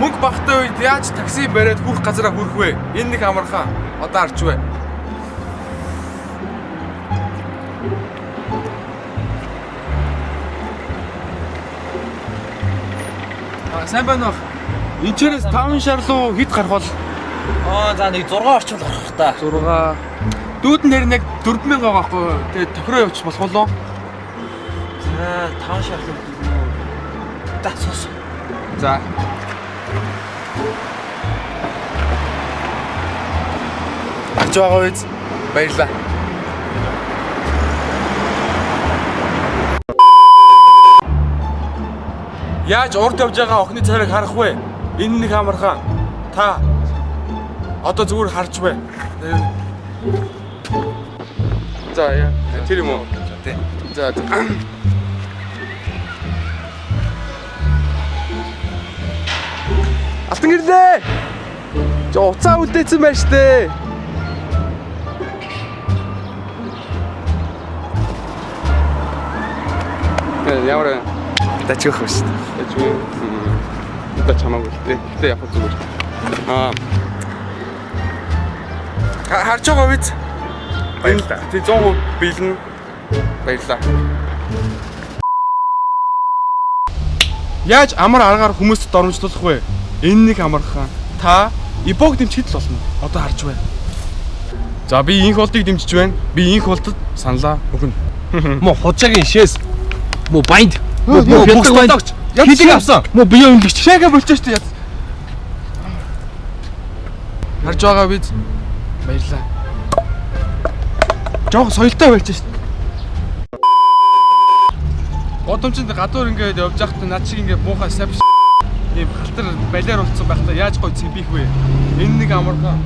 Мөнгө багтай үед яаж такси бариад хүрэх газараа хүрэх вэ? Энэ нэг амархан. Одоо харж бай. А сайн байна уу? Энд чирээс 5 шар руу хэд гарах бол? Аа за нэг 6 орчим л гарах та. 6. Дүүд нь нэр нэг 4000 байгаа байхгүй юу? Тэгээд тохироо явчих болох болов. За 5 шар руу. За сус. За. Харж байгаа биз? Баярлалаа. Яаж урд явж байгаа охины царайг харах вэ? Энэ нэг амархан. Та одоо зүгээр харж бай. За яа. Тэр юм уу? Тий. За. Алтан гэрлээ. Жо уцаа үлдээсэн байж тээ. Ямар Дажгүй юм шүү дээ. дажгүй. Одоо чамаагүй л дээ. Гэтэ яг зүгээр. Аа. Харж байгаа биз? Баярлалаа. Тий 100% биелнэ. Баярлалаа. Яаж амар аргаар хүмүүст доромжлох вэ? Энэ нэг амархан. Та эпох дэмжихэд л болно. Одоо харж байна. За би инх болдыг дэмжиж байна. Би инх болдод саналаа өгнө. Мо хужаагийн шээс. Мо байнд. Мө хятад байнд. Хилэг авсан. Мо бие үнэлэгч. Шэгэ болчих шүү дээ. Харж байгаа биз? Баярлалаа. Жохо соёлтой байж шүү дээ. Годомчинд гадуур ингээд явж байхдаа над шиг ингээд муухай сап ийм халтар балиар болцсон байхдаа яаж гой цэмбих вэ? Энэ нэг амархан.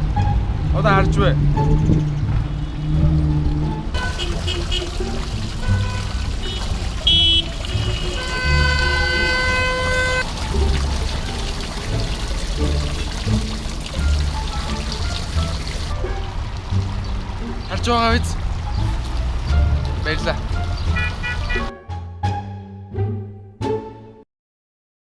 Одоо харж бай. Харж байгаа биз? Баярлалаа.